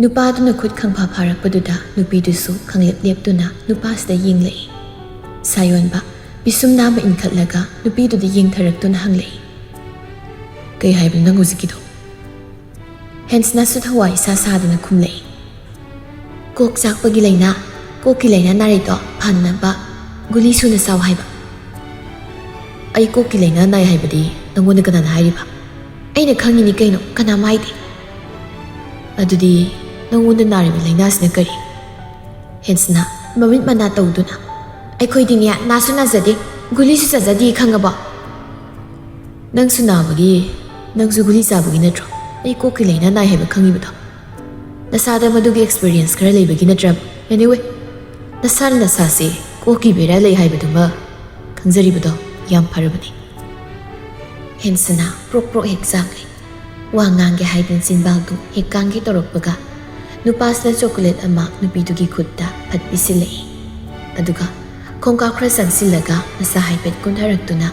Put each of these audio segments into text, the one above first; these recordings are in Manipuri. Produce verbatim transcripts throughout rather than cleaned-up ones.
ꯅꯨꯄꯥꯗꯨꯅ ꯈꯨꯠ ꯈꯪꯐꯥ ꯐꯥꯔꯛꯄꯗꯨꯗ ꯅꯨꯄꯤꯗꯨꯁꯨ ꯈꯪꯂꯦꯞ ꯂꯦꯞꯇꯨꯅ ꯅꯨꯄꯥꯁꯤꯗ ꯌꯦꯡꯂꯛꯏ꯫ ꯁꯥꯌꯣꯟꯕ ꯄꯤꯁꯨꯝ ꯅꯥꯝꯃ ꯏꯟꯈꯠꯂꯒ ꯅꯨꯄꯤꯗꯨꯗ ꯌꯦꯡꯊꯔꯛꯇꯨꯅ ꯍꯪꯂꯛꯏ꯫ "ꯀꯩ ꯍꯥꯏꯕꯅꯣ ꯅꯪ ꯍꯧꯖꯤꯛꯀꯤꯗꯣ?" ꯍꯦꯟꯁꯅꯁꯨ ꯊꯋꯥꯏ ꯏꯁꯥ ꯁꯥꯗꯅ ꯈꯨꯝꯂꯛꯏ꯫ "ꯀꯣꯛ ꯆꯥꯛꯄꯒꯤ ꯂꯥꯏꯅꯥ, ꯀꯣꯛꯀꯤ ꯂꯥꯏꯅꯥ ꯅꯥꯔꯤꯗꯣ ꯐꯅꯕ ꯒꯨꯂꯤ ꯁꯨꯅ ꯆꯥꯎ ꯍꯥꯏꯕ꯫" "ꯑꯩ ꯀꯣꯛꯀꯤ ꯂꯥꯏꯅꯥ ꯅꯥꯏ ꯍꯥꯏꯕꯗꯤ ꯅꯪꯉꯣꯟꯗ ꯀꯅꯥꯅ ꯍꯥꯏꯔꯤꯕ?" "ꯑꯩꯅ ꯈꯪꯉꯤꯅꯤ ꯀꯩꯅꯣ, ꯀꯅꯥꯝ ꯍꯥꯏꯗꯦ꯫" "ꯑꯗꯨꯗꯤ ꯅꯪꯉꯣꯟꯗ ꯅꯥꯔꯤꯕ ꯂꯥꯏꯅꯥꯁꯤꯅ ꯀꯔꯤ?" ꯍꯦꯟꯁꯅ ꯃꯃꯤꯠ ꯃꯅꯥ ꯇꯧꯗꯨꯅ, "ꯑꯩꯈꯣꯏꯗꯤꯅꯦ ꯅꯥꯁꯨ ꯅꯥꯖꯗꯦ, ꯒꯨꯂꯤꯁꯨ ꯆꯥꯖꯗꯦ, ꯈꯪꯉꯕꯣ?" "ꯅꯪꯁꯨ ꯅꯥꯕꯒꯤ, ꯅꯪꯁꯨ ꯒꯨꯂꯤ ꯆꯥꯕꯒꯤ ꯅꯠꯇ꯭ꯔꯣ ꯑꯩ ꯀꯣꯛꯀꯤ ꯂꯥꯏꯅꯥ ꯅꯥꯏ ꯍꯥꯏꯕ ꯈꯪꯉꯤꯕꯗꯣ? ꯅꯁꯥꯗ ꯃꯗꯨꯒꯤ ꯑꯦꯛꯁꯄꯤꯔꯤꯌꯦꯟꯁ ꯈꯔ ꯂꯩꯕꯒꯤ ꯅꯠꯇ꯭ꯔꯕ? Anyway, ꯅꯁꯥꯅ ꯅꯁꯥꯁꯦ ꯀꯣꯛꯀꯤ ꯕꯦꯔꯥ ꯂꯩ ꯍꯥꯏꯕꯗꯨꯃ ꯈꯪꯖꯔꯤꯕꯗꯣ ꯌꯥꯝ ꯐꯔꯕꯅꯤ꯫" ꯍꯦꯟꯁꯅ ꯄ꯭ꯔꯣꯛ ꯄ꯭ꯔꯣꯛ ꯍꯦꯛ ꯆꯥꯛꯂꯦ꯫ ꯋꯥ ꯉꯥꯡꯒꯦ ꯍꯥꯏꯗꯨꯅ ꯆꯤꯟꯕꯥꯜꯗꯨ ꯍꯦꯛ ꯀꯥꯡꯒꯦ ꯇꯧꯔꯛꯄꯒ, ꯅꯨꯄꯥꯁꯤꯅ ꯆꯣꯀꯣꯂꯦꯠ ꯑꯃ ꯅꯨꯄꯤꯗꯨꯒꯤ ꯈꯨꯠꯇ ꯐꯠ ꯄꯤꯁꯤꯜꯂꯛꯏ꯫ ꯑꯗꯨꯒ ꯈꯣꯡꯀꯥꯞ ꯈꯔ ꯆꯪꯁꯤꯜꯂꯒ ꯃꯁꯥ ꯍꯥꯏꯐꯦꯠ ꯀꯨꯟꯊꯔꯛꯇꯨꯅ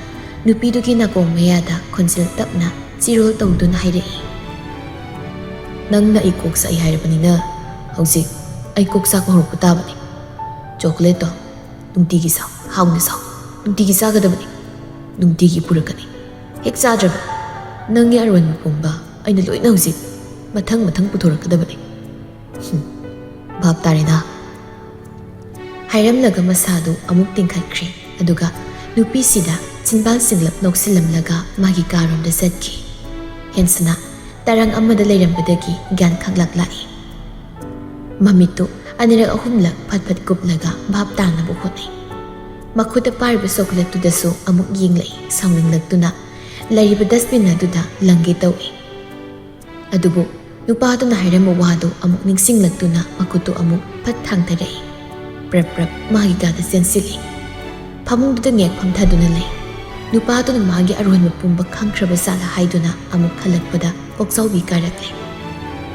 ꯅꯨꯄꯤꯗꯨꯒꯤ ꯅꯥꯀꯣꯡ ꯃꯌꯥꯗ ꯈꯣꯟꯖꯦꯜ ꯇꯞꯅ ꯆꯤꯔꯣꯜ ꯇꯧꯗꯨꯅ ꯍꯥꯏꯔꯛꯏ꯫ "ꯅꯪꯅ ꯑꯩ ꯀꯣꯛ ꯆꯥꯛꯏ ꯍꯥꯏꯔꯕꯅꯤꯅ ꯍꯧꯖꯤꯛ ꯑꯩ ꯀꯣꯛ ꯆꯥꯛꯄ ꯍꯧꯔꯛꯄ ꯇꯥꯕꯅꯤ꯫ ꯆꯣꯀꯣꯂꯦꯠꯇꯣ ꯅꯨꯡꯇꯤꯒꯤ ꯆꯥꯎ, ꯍꯥꯎꯅ ꯆꯥꯎ, ꯅꯨꯡꯇꯤꯒꯤ ꯆꯥꯒꯗꯕꯅꯤ꯫ ꯅꯨꯡꯇꯤꯒꯤ ꯄꯨꯔꯛꯀꯅꯤ꯫ ꯍꯦꯛ ꯆꯥꯗ꯭ꯔꯕ ꯅꯪꯒꯤ ꯑꯔꯣꯟꯕ ꯄꯨꯝꯕ ꯑꯩꯅ ꯂꯣꯏꯅ ꯍꯧꯖꯤꯛ ꯃꯊꯪ ꯃꯊꯪ ꯄꯨꯊꯣꯔꯛꯀꯗꯕꯅꯤ꯫" "ꯍꯨꯝ, ꯚꯥꯞ ꯇꯥꯔꯦꯗ꯫" ꯍꯥꯏꯔꯝꯂꯒ ꯃꯁꯥꯗꯨ ꯑꯃꯨꯛ ꯇꯤꯡꯈꯠꯈ꯭ꯔꯦ꯫ ꯑꯗꯨꯒ ꯅꯨꯄꯤꯁꯤꯗ ꯆꯤꯟꯕꯥꯜ ꯁꯤꯡꯂꯞ ꯅꯣꯛꯁꯤꯜꯂꯝꯂꯒ ꯃꯥꯒꯤ ꯀꯥꯔꯣꯝꯗ ꯆꯠꯈꯤ꯫ ꯍꯦꯟꯁꯅ ꯇꯔꯪ ꯑꯃꯗ ꯂꯩꯔꯝꯕꯗꯒꯤ ꯒ꯭ꯌꯥꯟ ꯈꯪꯂꯛ ꯂꯥꯛꯏ꯫ ꯃꯃꯤꯠꯇꯨ ꯑꯅꯤꯔꯛ ꯑꯍꯨꯝꯂꯛ ꯐꯠ ꯐꯠ ꯀꯨꯞꯂꯒ ꯚꯥꯞ ꯇꯥꯅꯕ ꯍꯣꯠꯅꯩ꯫ ꯃꯈꯨꯠꯇ ꯄꯥꯏꯔꯤꯕ ꯆꯣꯀꯣꯂꯦꯠꯇꯨꯗꯁꯨ ꯑꯃꯨꯛ ꯌꯦꯡꯂꯛꯏ, ꯁꯥꯎꯅꯤꯡꯂꯛꯇꯨꯅ ꯂꯩꯔꯤꯕ ꯗꯁꯕꯤꯟ ꯑꯗꯨꯗ ꯂꯪꯒꯦ ꯇꯧꯏ꯫ ꯑꯗꯨꯕꯨ ꯅꯨꯄꯥꯗꯨꯅ ꯍꯥꯏꯔꯝꯕ ꯋꯥꯗꯨ ꯑꯃꯨꯛ ꯅꯤꯡꯁꯤꯡꯂꯛꯇꯨꯅ ꯃꯈꯨꯠꯇꯨ ꯑꯃꯨꯛ ꯐꯠ ꯊꯥꯡꯊꯔꯛꯏ꯫ ꯄ꯭ꯔꯞ ꯄ꯭ꯔꯞ ꯃꯥꯒꯤ ꯀꯥꯗ ꯆꯦꯟꯁꯤꯜꯂꯤ꯫ ꯐꯃꯨꯡꯗꯨꯗ ꯉꯦꯛ ꯐꯝꯊꯗꯨꯅ ꯂꯩ꯫ ꯅꯨꯄꯥꯗꯨꯅ ꯃꯥꯒꯤ ꯑꯔꯣꯟꯕ ꯄꯨꯝꯕ ꯈꯪꯈ꯭ꯔꯕ ꯖꯥꯠꯂ ꯍꯥꯏꯗꯨꯅ ꯑꯃꯨꯛ ꯈꯜꯂꯛꯄꯗ ꯀꯣꯛꯆꯥꯎꯕꯤ ꯀꯥꯔꯛꯂꯦ꯫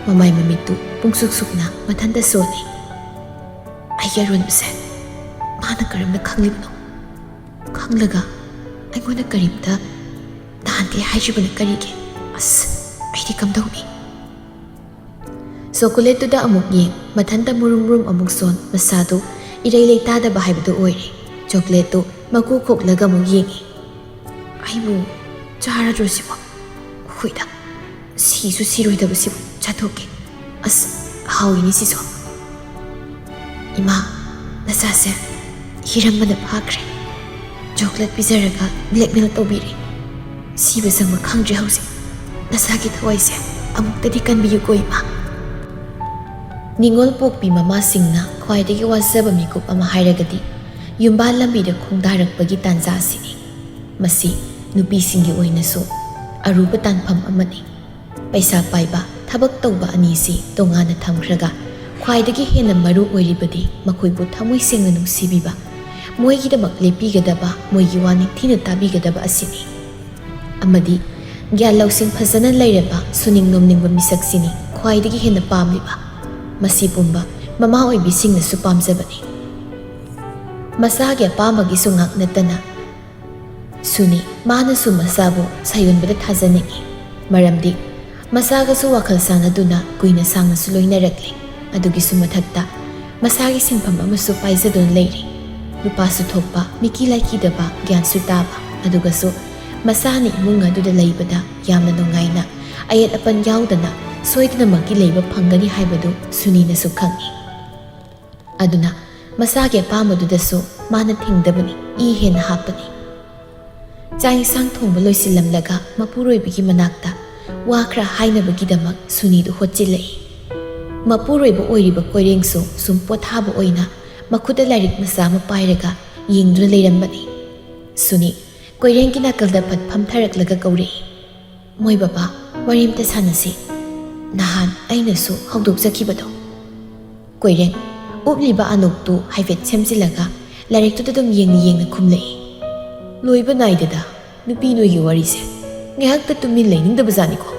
ꯃꯃꯥꯏ ꯃꯃꯤꯠꯇꯨ ꯄꯨꯡꯁꯨꯛ ꯁꯨꯛꯅ ꯃꯊꯟꯇ ꯁꯣꯜꯂꯤ꯫ ꯑꯩꯒꯤ ꯑꯔꯣꯟꯕꯁꯦ ꯃꯥꯅ ꯀꯔꯝꯅ ꯈꯪꯂꯤꯕꯅꯣ? ꯈꯪꯂꯒ ꯑꯩꯉꯣꯟꯗ ꯀꯔꯤꯝꯇ ꯅꯍꯥꯟꯗꯤ ꯍꯥꯏꯗ꯭ꯔꯤꯕꯅ ꯀꯔꯤꯒꯤ? ꯑꯁ, ꯑꯩꯗꯤ ꯀꯝꯗꯧꯅꯤ? ꯆꯣꯀꯣꯂꯦꯠꯇꯨꯗ ꯑꯃꯨꯛ ꯌꯦꯡ, ꯃꯊꯟꯇ ꯃꯨꯔꯨꯝ ꯃꯨꯔꯨꯝ ꯑꯃꯨꯛ ꯁꯣꯟ, ꯃꯁꯥꯗꯨ ꯏꯔꯩ ꯂꯩꯇꯥꯗꯕ ꯍꯥꯏꯕꯗꯨ ꯑꯣꯏꯔꯦ꯫ ꯆꯣꯀꯣꯂꯦꯠꯇꯨ ꯃꯀꯨ ꯈꯣꯛꯂꯒ ꯑꯃꯨꯛ ꯌꯦꯡꯉꯤ꯫ "ꯑꯩꯕꯨ ꯆꯥꯔꯗ꯭ꯔꯣ ꯁꯤꯕꯣ? ꯍꯨꯏꯗ, ꯁꯤꯁꯨ ꯁꯤꯔꯣꯏꯗꯕꯁꯤꯕꯨ ꯆꯥꯊꯣꯛꯀꯦ꯫ ꯑꯁ, ꯍꯥꯎꯏꯅꯦ ꯁꯤꯁꯨ꯫ ꯏꯃꯥ, ꯅꯆꯥꯁꯦ ꯍꯤꯔꯝꯕꯅ ꯐꯥꯈ꯭ꯔꯦ꯫ ꯆꯣꯀꯣꯂꯦꯠ ꯄꯤꯖꯔꯒ ꯕ꯭ꯂꯦꯛꯃꯦꯜ ꯇꯧꯕꯤꯔꯦ꯫ ꯁꯤꯕ ꯆꯪꯕ ꯈꯪꯗ꯭ꯔꯦ ꯍꯧꯖꯤꯛ꯫ ꯅꯁꯥꯒꯤ ꯊꯋꯥꯏꯁꯦ ꯑꯃꯨꯛꯇꯗꯤ ꯀꯟꯕꯤꯌꯨꯀꯣ, ꯏꯃꯥ꯫" ꯅꯤꯉꯣꯜ ꯄꯣꯛꯄꯤ ꯃꯃꯥꯁꯤꯡꯅ ꯈ꯭ꯋꯥꯏꯗꯒꯤ ꯋꯥꯖꯕ ꯃꯤꯀꯨꯞ ꯑꯃ ꯍꯥꯏꯔꯒꯗꯤ ꯌꯨꯝꯕꯥꯜ ꯂꯝꯕꯤꯗ ꯈꯣꯡꯗꯥꯔꯛꯄꯒꯤ ꯇꯥꯟꯖꯥ ꯑꯁꯤꯅꯤ꯫ ꯃꯁꯤ ꯅꯨꯄꯤꯁꯤꯡꯒꯤ ꯑꯣꯏꯅꯁꯨ ꯑꯔꯨꯕ ꯇꯥꯟꯐꯝ ꯑꯃꯅꯤ꯫ ꯄꯩꯁꯥ ꯄꯥꯏꯕ, ꯊꯕꯛ ꯇꯧꯕ ꯑꯅꯤꯁꯤ ꯇꯣꯉꯥꯟꯅ ꯊꯝꯈ꯭ꯔꯒ, ꯈ꯭ꯋꯥꯏꯗꯒꯤ ꯍꯦꯟꯅ ꯃꯔꯨ ꯑꯣꯏꯔꯤꯕꯗꯤ ꯃꯈꯣꯏꯕꯨ ꯊꯃꯣꯏ ꯁꯦꯡꯅ ꯅꯨꯡꯁꯤꯕꯤꯕ, ꯃꯣꯏꯒꯤꯗꯃꯛ ꯂꯦꯞꯄꯤꯒꯗꯕ, ꯃꯣꯏꯒꯤ ꯋꯥ ꯅꯤꯡꯊꯤꯅ ꯇꯥꯕꯤꯒꯗꯕ ꯑꯁꯤꯅꯤ꯫ ꯑꯃꯗꯤ ꯒ꯭ꯌꯥꯟ ꯂꯧꯁꯤꯡ ꯐꯖꯅ ꯂꯩꯔꯕ, ꯁꯨꯅꯤꯡ ꯅꯣꯝꯅꯤꯡꯕ ꯃꯤꯁꯛꯁꯤꯅꯤ ꯈ꯭ꯋꯥꯏꯗꯒꯤ ꯍꯦꯟꯅ ꯄꯥꯝꯂꯤꯕ꯫ ꯃꯁꯤ ꯄꯨꯝꯕ ꯃꯃꯥ ꯑꯣꯏꯕꯤꯁꯤꯡꯅꯁꯨ ꯄꯥꯝꯖꯕꯅꯤ꯫ ꯃꯁꯥꯒꯤ ꯑꯄꯥꯝꯕꯒꯤꯁꯨ ꯉꯥꯛ ꯅꯠꯇꯅ, ꯁꯨꯅꯤ ꯃꯥꯅꯁꯨ ꯃꯁꯥꯕꯨ ꯁꯥꯌꯣꯟꯕꯗ ꯊꯥꯖꯅꯤꯡꯏ꯫ ꯃꯔꯝꯗꯤ ꯃꯁꯥꯒꯁꯨ ꯋꯥꯈꯜ ꯁꯥꯟꯅꯗꯨꯅ ꯀꯨꯏꯅ ꯁꯥꯡꯅꯁꯨ ꯂꯣꯏꯅꯔꯛꯂꯤ꯫ ꯑꯗꯨꯒꯤꯁꯨ ꯃꯊꯛꯇ ꯃꯁꯥꯒꯤ ꯁꯤꯟꯐꯝ ꯑꯃꯁꯨ ꯄꯥꯏꯖꯗꯨꯅ ꯂꯩꯔꯤ꯫ ꯅꯨꯄꯥꯁꯨ ꯊꯣꯛꯄ, ꯃꯤꯀꯤ ꯂꯥꯏꯀꯤꯗꯕ, ꯒ꯭ꯌꯥꯟꯁꯨ ꯇꯥꯕ, ꯑꯗꯨꯒꯁꯨ ꯃꯁꯥꯅ ꯏꯃꯨꯡ ꯑꯗꯨꯗ ꯂꯩꯕꯗ ꯌꯥꯝꯅ ꯅꯨꯡꯉꯥꯏꯅ, ꯑꯌꯦꯠ ꯑꯄꯟ ꯌꯥꯎꯗꯅ ꯁꯣꯏꯗꯅꯃꯛꯀꯤ ꯂꯩꯕ ꯐꯪꯒꯅꯤ ꯍꯥꯏꯕꯗꯨ ꯁꯨꯅꯤꯅꯁꯨ ꯈꯪꯏ꯫ ꯑꯗꯨꯅ ꯃꯁꯥꯒꯤ ꯑꯄꯥꯝꯕꯗꯨꯗꯁꯨ ꯃꯥꯅ ꯊꯤꯡꯗꯕꯅꯤ, ꯏ ꯍꯦꯟꯅ ꯍꯥꯞꯄꯅꯤ꯫ ꯆꯥꯛ ꯏꯟꯁꯥꯡ ꯊꯣꯡꯕ ꯂꯣꯏꯁꯤꯜꯂꯝꯂꯒ ꯃꯄꯨꯔꯣꯏꯕꯒꯤ ꯃꯅꯥꯛꯇ ꯋꯥ ꯈꯔ ꯍꯥꯏꯅꯕꯒꯤꯗꯃꯛ ꯁꯨꯅꯤꯗꯨ ꯍꯣꯠꯆꯤꯜꯂꯛꯏ꯫ ꯃꯄꯨꯔꯣꯏꯕ ꯑꯣꯏꯔꯤꯕ ꯀꯣꯏꯔꯦꯡꯁꯨ ꯁꯨꯝ ꯄꯣꯊꯥꯕ ꯑꯣꯏꯅ ꯃꯈꯨꯠꯇ ꯂꯥꯏꯔꯤꯛ ꯃꯆꯥ ꯑꯃ ꯄꯥꯏꯔꯒ ꯌꯦꯡꯗꯨꯅ ꯂꯩꯔꯝꯕꯅꯤ꯫ ꯁꯨꯅꯤ ꯀꯣꯏꯔꯦꯡꯒꯤ ꯅꯥꯀꯜꯗ ꯐꯠ ꯐꯝꯊꯔꯛꯂꯒ ꯀꯧꯔꯛꯏ, "ꯃꯣꯏ ꯕꯕꯥ, ꯋꯥꯔꯤ ꯑꯝꯇ ꯁꯥꯟꯅꯁꯤ꯫ ꯅꯍꯥꯟ ꯑꯩꯅꯁꯨ ꯍꯧꯗꯣꯛꯆꯈꯤꯕꯗꯣ꯫" ꯀꯣꯏꯔꯦꯡ ꯎꯞꯂꯤꯕ ꯑꯅꯣꯛꯇꯨ ꯍꯥꯏꯐꯦꯠ ꯁꯦꯝꯖꯤꯜꯂꯒ ꯂꯥꯏꯔꯤꯛꯇꯨꯗ ꯑꯗꯨꯝ ꯌꯦꯡꯅ ꯌꯦꯡꯅ ꯈꯨꯝꯂꯛꯏ, "ꯂꯣꯏꯕ ꯅꯥꯏꯗꯦꯗ ꯅꯨꯄꯤ ꯅꯣꯏꯒꯤ ꯋꯥꯔꯤꯁꯦ꯫ ꯉꯥꯏꯍꯥꯛꯇ ꯇꯨꯃꯤꯟ ꯂꯩꯅꯤꯡꯗꯕꯖꯥꯠꯅꯤꯀꯣ꯫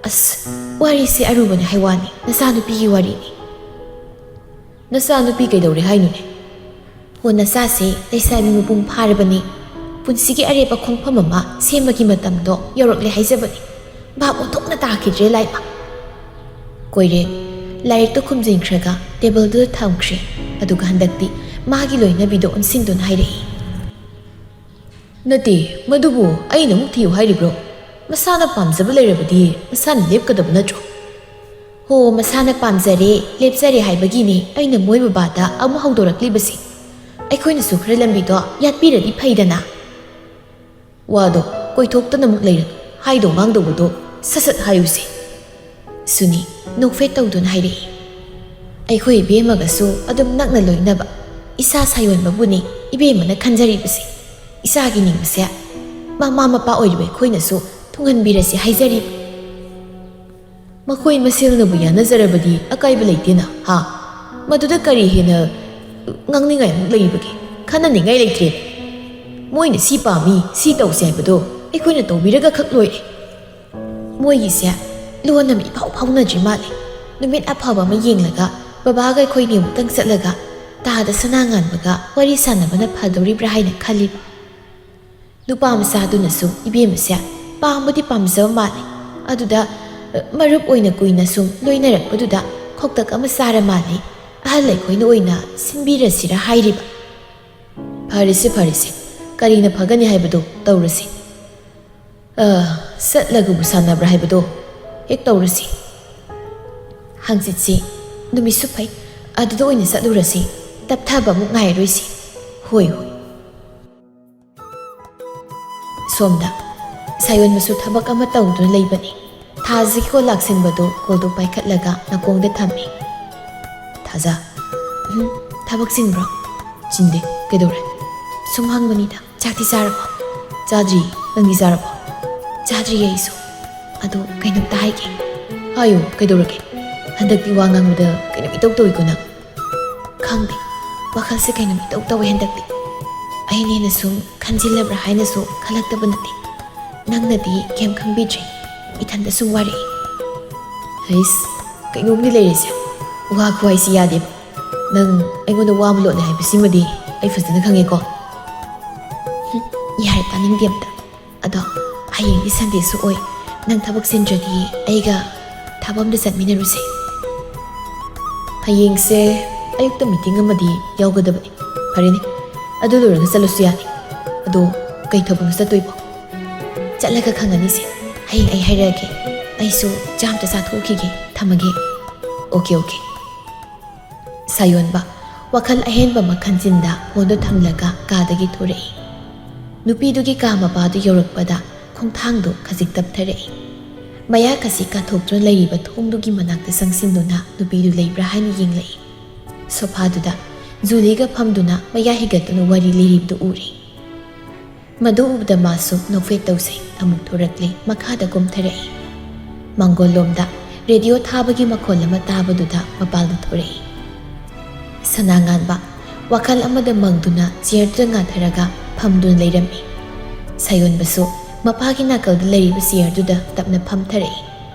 ꯑꯁ, ꯋꯥꯔꯤꯁꯦ ꯑꯔꯨꯕꯅꯤ ꯍꯥꯏ ꯋꯥꯅꯤ, ꯅꯆꯥꯅꯨꯄꯤꯒꯤ ꯋꯥꯔꯤꯅꯤ꯫" "ꯅꯆꯥꯅꯨꯄꯤ ꯀꯩꯗꯧꯔꯦ ꯍꯥꯏꯅꯣꯅꯦ?" "ꯍꯣ, ꯅꯆꯥꯁꯦ ꯂꯩꯁꯥꯕꯤ ꯃꯄꯨꯡ ꯐꯥꯔꯕꯅꯤ, ꯄꯨꯟꯁꯤꯒꯤ ꯑꯔꯦꯞꯄ ꯈꯣꯡꯐꯝ ꯑꯃ ꯁꯦꯝꯕꯒꯤ ꯃꯇꯝꯗꯣ ꯌꯧꯔꯛꯂꯦ ꯍꯥꯏꯖꯕꯅꯤ꯫ ꯚꯥꯞ ꯑꯣꯟꯊꯣꯛꯅ ꯇꯥꯈꯤꯗ꯭ꯔꯦ ꯂꯥꯏꯃ꯫" ꯀꯣꯏꯔꯦꯡ ꯂꯥꯏꯔꯤꯛꯇꯣ ꯈꯨꯝꯖꯤꯟꯈ꯭ꯔꯒ ꯇꯦꯕꯜꯗꯨꯗ ꯊꯝꯈ꯭ꯔꯦ꯫ ꯑꯗꯨꯒ ꯍꯟꯗꯛꯇꯤ ꯃꯥꯒꯤ ꯂꯣꯏꯅꯕꯤꯗꯣ ꯑꯣꯟꯁꯤꯟꯗꯨꯅ ꯍꯥꯏꯔꯛꯏ꯫ "ꯅꯠꯇꯦ, ꯃꯗꯨꯕꯨ ꯑꯩꯅ ꯑꯃꯨꯛ ꯊꯤꯌꯨ ꯍꯥꯏꯔꯤꯕ꯭ꯔꯣ? ꯃꯁꯥꯅ ꯄꯥꯝꯖꯕ ꯂꯩꯔꯕꯗꯤ ꯃꯁꯥꯅ ꯂꯦꯞꯀꯗꯕ ꯅꯠꯇ꯭ꯔꯣ?" "ꯍꯣ, ꯃꯁꯥꯅ ꯄꯥꯝꯖꯔꯦ, ꯂꯦꯞꯆꯔꯦ ꯍꯥꯏꯕꯒꯤꯅꯦ ꯑꯩꯅ ꯃꯣꯏ ꯕꯕꯥꯗ ꯑꯃꯨꯛ ꯍꯧꯗꯣꯔꯛꯂꯤꯕꯁꯦ꯫ ꯑꯩꯈꯣꯏꯅꯁꯨ ꯈꯔ ꯂꯝꯕꯤꯗꯣ ꯌꯥꯠꯄꯤꯔꯗꯤ ꯐꯩꯗꯅ꯫" "ꯋꯥꯗꯣ ꯀꯣꯏꯊꯣꯛꯇꯅ ꯑꯃꯨꯛ ꯂꯩꯔꯅꯨ, ꯍꯥꯏꯗꯧ ꯉꯥꯡꯗꯧꯕꯗꯣ ꯁꯠ ꯁꯠ ꯍꯥꯏꯌꯨꯁꯦ꯫" ꯁꯨꯅꯤ ꯅꯣꯛꯐꯦꯠ ꯇꯧꯗꯨꯅ ꯍꯥꯏꯔꯛꯏ꯫ "ꯑꯩꯈꯣꯏ ꯏꯕꯦꯝꯃꯒꯁꯨ ꯑꯗꯨꯝ ꯅꯛꯅ ꯂꯣꯏꯅꯕ ꯏꯁꯥ ꯁꯥꯌꯣꯟꯕꯕꯨꯅꯤ ꯏꯕꯦꯝꯃꯅ ꯈꯟꯖꯔꯤꯕꯁꯦ꯫ ꯏꯆꯥꯒꯤ ꯅꯤꯡꯕꯁꯦ ꯃꯃꯥ ꯃꯄꯥ ꯑꯣꯏꯔꯤꯕ ꯑꯩꯈꯣꯏꯅꯁꯨ ꯊꯨꯡꯍꯟꯕꯤꯔꯁꯤ ꯍꯥꯏꯖꯔꯤꯕ꯫" "ꯃꯈꯣꯏ ꯃꯁꯦꯜꯅꯕꯨ ꯌꯥꯅꯖꯔꯕꯗꯤ ꯑꯀꯥꯏꯕ ꯂꯩꯇꯦꯅ, ꯍꯥ? ꯃꯗꯨꯗ ꯀꯔꯤ ꯍꯦꯟꯅ ꯉꯥꯡꯅꯤꯡꯉꯥꯏ ꯑꯃꯨꯛ ꯂꯩꯔꯤꯕꯒꯦ? ꯈꯟꯅꯅꯤꯡꯉꯥꯏ ꯂꯩꯇ꯭ꯔꯦ꯫ ꯃꯣꯏꯅ ꯁꯤ ꯄꯥꯝꯃꯤ, ꯁꯤ ꯇꯧꯁꯦ ꯍꯥꯏꯕꯗꯣ ꯑꯩꯈꯣꯏꯅ ꯇꯧꯕꯤꯔꯒ ꯈꯛ ꯂꯣꯏꯔꯦ꯫" ꯃꯣꯏꯒꯤꯁꯦ ꯂꯣꯟ ꯑꯃ ꯏꯐꯥꯎ ꯐꯥꯎꯅꯗ꯭ꯔꯤ ꯃꯥꯜꯂꯦ꯫ ꯅꯨꯃꯤꯠ ꯑꯐꯕ ꯑꯃ ꯌꯦꯡꯂꯒ ꯕꯕꯥꯒ ꯑꯩꯈꯣꯏꯅꯤ ꯑꯃꯨꯛꯇꯪ ꯆꯠꯂꯒ ꯇꯥꯗ ꯁꯅꯥ ꯉꯥꯟꯕꯒ ꯋꯥꯔꯤ ꯁꯥꯟꯅꯕꯅ ꯐꯗꯣꯔꯤꯕ꯭ꯔꯥ ꯍꯥꯏꯅ ꯈꯜꯂꯤꯕ꯫ ꯅꯨꯄꯥ ꯃꯆꯥꯗꯨꯅꯁꯨ ꯏꯕꯦꯝꯃꯁꯦ ꯄꯥꯝꯕꯗꯤ ꯄꯥꯝꯖꯕ ꯃꯥꯜꯂꯤ꯫ ꯑꯗꯨꯗ, ꯑ, ꯃꯔꯨꯞ ꯑꯣꯏꯅ ꯀꯨꯏꯅ ꯁꯨꯝ ꯂꯣꯏꯅꯔꯛꯄꯗꯨꯗ ꯈꯧꯇꯛ ꯑꯃ ꯆꯥꯔ ꯃꯥꯜꯂꯤ꯫ ꯑꯍꯜ ꯑꯩꯈꯣꯏꯅ ꯑꯣꯏꯅ ꯁꯤꯟꯕꯤꯔꯁꯤꯔ ꯍꯥꯏꯔꯤꯕ꯫ "ꯐꯔꯦꯁꯦ, ꯐꯔꯦꯁꯦ, ꯀꯔꯤꯅ ꯐꯒꯅꯤ ꯍꯥꯏꯕꯗꯣ ꯇꯧꯔꯁꯤ꯫ ꯑ, ꯆꯠꯂꯒꯕꯨ ꯁꯥꯟꯅꯕ꯭ꯔꯥ ꯍꯥꯏꯕꯗꯣ ꯍꯦꯛ ꯇꯧꯔꯁꯤ꯫ ꯍꯪꯆꯤꯠꯁꯤ ꯅꯨꯃꯤꯠꯁꯨ ꯐꯩ, ꯑꯗꯨꯗ ꯑꯣꯏꯅ ꯆꯠꯂꯨꯔꯁꯤ꯫ ꯇꯞꯊꯕ ꯑꯃꯨꯛ ꯉꯥꯏꯔꯔꯣꯏꯁꯤ꯫" "ꯍꯣꯏ, ꯍꯣꯏ꯫" ꯁꯣꯝꯗ ꯁꯥꯌꯣꯟꯕꯁꯨ ꯊꯕꯛ ꯑꯃ ꯇꯧꯗꯨꯅ ꯂꯩꯕꯅꯤ꯫ ꯊꯥꯖꯒꯤ ꯀꯣꯜ ꯂꯥꯛꯁꯤꯟꯕꯗꯨ ꯀꯣꯜꯗꯨ ꯄꯥꯏꯈꯠꯂꯒ ꯅꯥꯀꯣꯡꯗ ꯊꯝꯃꯤ꯫ "ꯊꯥꯖ꯫" "ꯎꯝ, ꯊꯕꯛ ꯆꯤꯟꯕ꯭ꯔꯣ?" "ꯆꯤꯟꯗꯦ꯫ ꯀꯩꯗꯧꯔꯦ?" "ꯁꯨꯝ ꯍꯪꯕꯅꯤꯗ꯫ ꯆꯥꯛꯇꯤ ꯆꯥꯔꯕꯣ?" "ꯆꯥꯗ꯭ꯔꯤ꯫ ꯅꯪꯗꯤ ꯆꯥꯔꯕꯣ?" "ꯆꯥꯗ꯭ꯔꯤꯌꯦ ꯑꯩꯁꯨ꯫ ꯑꯗꯣ ꯀꯩꯅꯣꯝꯇ ꯍꯥꯏꯒꯦ꯫" "ꯍꯥꯏꯌꯨ, ꯀꯩꯗꯧꯔꯒꯦ? ꯍꯟꯗꯛꯇꯤ ꯋꯥ ꯉꯥꯡꯕꯗ ꯀꯩꯅꯣꯝ ꯏꯇꯧ ꯇꯧꯏꯀꯣ ꯅꯪ꯫" "ꯈꯪꯗꯦ, ꯋꯥꯈꯜꯁꯦ ꯀꯩꯅꯣꯝ ꯏꯇꯧ ꯇꯧꯋꯦ ꯍꯟꯗꯛꯇꯤ꯫ ꯑꯩꯅ ꯍꯦꯟꯅ ꯁꯨꯝ ꯈꯟꯖꯤꯜꯂꯕ꯭ꯔꯥ ꯍꯥꯏꯅꯁꯨ ꯈꯜꯂꯛꯇꯕ ꯅꯠꯇꯦ꯫ ꯅꯪꯅꯗꯤ ꯀꯩꯝ ꯈꯪꯕꯤꯗ꯭ꯔꯦ꯫ ꯏꯊꯟꯇ ꯁꯨꯝ ꯋꯥꯔꯛꯏ꯫" "ꯍꯩꯁ, ꯀꯩꯅꯣꯝꯗꯤ ꯂꯩꯔꯦꯁꯦ꯫ ꯋꯥ ꯈꯨꯍꯥꯏꯁꯤ ꯌꯥꯗꯦꯕ꯫ ꯅꯪ ꯑꯩꯉꯣꯟꯗ ꯋꯥ ꯑꯃ ꯂꯣꯠꯂꯦ ꯍꯥꯏꯕꯁꯤꯃꯗꯤ ꯑꯩ ꯐꯖꯅ ꯈꯪꯉꯦꯀꯣ꯫" "ꯍꯨꯝ, ꯌꯥꯔꯦ, ꯇꯥꯅꯤꯡꯗꯦ ꯑꯝꯇ꯫ ꯑꯗꯣ ꯍꯌꯦꯡꯗꯤ ꯁꯟꯗꯦꯁꯨ ꯑꯣꯏ꯫ ꯅꯪ ꯊꯕꯛ ꯆꯤꯟꯗ꯭ꯔꯗꯤ ꯑꯩꯒ ꯊꯥꯕꯝꯗ ꯆꯠꯃꯤꯟꯅꯔꯨꯁꯦ꯫" ꯍꯌꯦꯡꯁꯦ ꯑꯌꯨꯛꯇ ꯃꯤꯇꯤꯡ ꯑꯃꯗꯤ ꯌꯥꯎꯒꯗꯕꯅꯤ꯫ ꯐꯔꯦꯅꯦ, ꯑꯗꯨ ꯂꯣꯏꯔꯒ ꯆꯠꯂꯁꯨ ꯌꯥꯅꯤ꯫ ꯑꯗꯣ ꯀꯩ ꯊꯕꯛꯅꯣ ꯆꯠꯇꯣꯏꯕꯣ? ꯆꯠꯂꯒ ꯈꯪꯉꯅꯤꯁꯦ꯫ ꯍꯌꯦꯡ ꯑꯩ ꯍꯥꯏꯔꯛꯑꯒꯦ꯫ ꯑꯩꯁꯨ ꯆꯥ ꯑꯝꯇ ꯆꯥꯊꯣꯛꯈꯤꯒꯦ꯫ ꯊꯝꯃꯒꯦ꯫ Okay, okay. ꯁꯥꯌꯣꯟꯕ ꯋꯥꯈꯜ ꯑꯍꯦꯟꯕ ꯑꯃ ꯈꯟꯖꯤꯟꯗ ꯐꯣꯟꯗꯣ ꯊꯝꯂꯒ ꯀꯥꯗꯒꯤ ꯊꯣꯔꯛꯏ꯫ ꯅꯨꯄꯤꯗꯨꯒꯤ ꯀꯥ ꯃꯄꯥꯗꯨ ꯌꯧꯔꯛꯄꯗ ꯈꯣꯡꯊꯥꯡꯗꯨ ꯈꯖꯤꯛ ꯇꯞꯊꯔꯛꯏ꯫ ꯃꯌꯥ ꯈꯖꯤꯛ ꯀꯥꯊꯣꯛꯇꯨꯅ ꯂꯩꯔꯤꯕ ꯊꯣꯡꯗꯨꯒꯤ ꯃꯅꯥꯛꯇ ꯆꯪꯁꯤꯟꯗꯨꯅ ꯅꯨꯄꯤꯗꯨ ꯂꯩꯕ꯭ꯔꯥ ꯍꯥꯏꯅ ꯌꯦꯡꯂꯛꯏ꯫ ꯁꯣꯐꯥꯗꯨꯗ ꯖꯨꯂꯤꯒ ꯐꯝꯗꯨꯅ ꯃꯌꯥ ꯍꯤꯒꯠꯇꯨꯅ ꯋꯥꯔꯤ ꯂꯤꯔꯤꯕꯗꯨ ꯎꯔꯦ꯫ ꯃꯗꯨ ꯎꯕꯗ ꯃꯥꯁꯨ ꯅꯣꯛꯐꯦꯠ ꯇꯧꯖꯩ꯫ ꯑꯃꯨꯛ ꯊꯣꯔꯛꯂꯦ, ꯃꯈꯥꯗ ꯀꯨꯝꯊꯔꯛꯏ꯫ ꯃꯥꯡꯒꯣꯜꯂꯣꯝꯗ ꯔꯦꯗꯤꯑꯣ ꯊꯥꯕꯒꯤ ꯃꯈꯣꯜ ꯑꯃ ꯇꯥꯕꯗꯨꯗ ꯃꯄꯥꯜꯗ ꯊꯣꯔꯛꯏ꯫ ꯁꯅꯥꯉꯥꯟꯕ ꯋꯥꯈꯜ ꯑꯃꯗ ꯃꯪꯗꯨꯅ ꯆꯤꯌꯔꯗꯨꯗ ꯉꯥꯊꯔꯒ ꯐꯝꯗꯨꯅ ꯂꯩꯔꯝꯃꯤ꯫ ꯁꯥꯌꯣꯟꯕꯁꯨ ꯃꯄꯥꯒꯤ ꯅꯥꯀꯜꯗ ꯂꯩꯔꯤꯕ ꯆꯤꯌꯔꯗꯨꯗ ꯇꯞꯅ ꯐꯝꯊꯔꯛꯏ꯫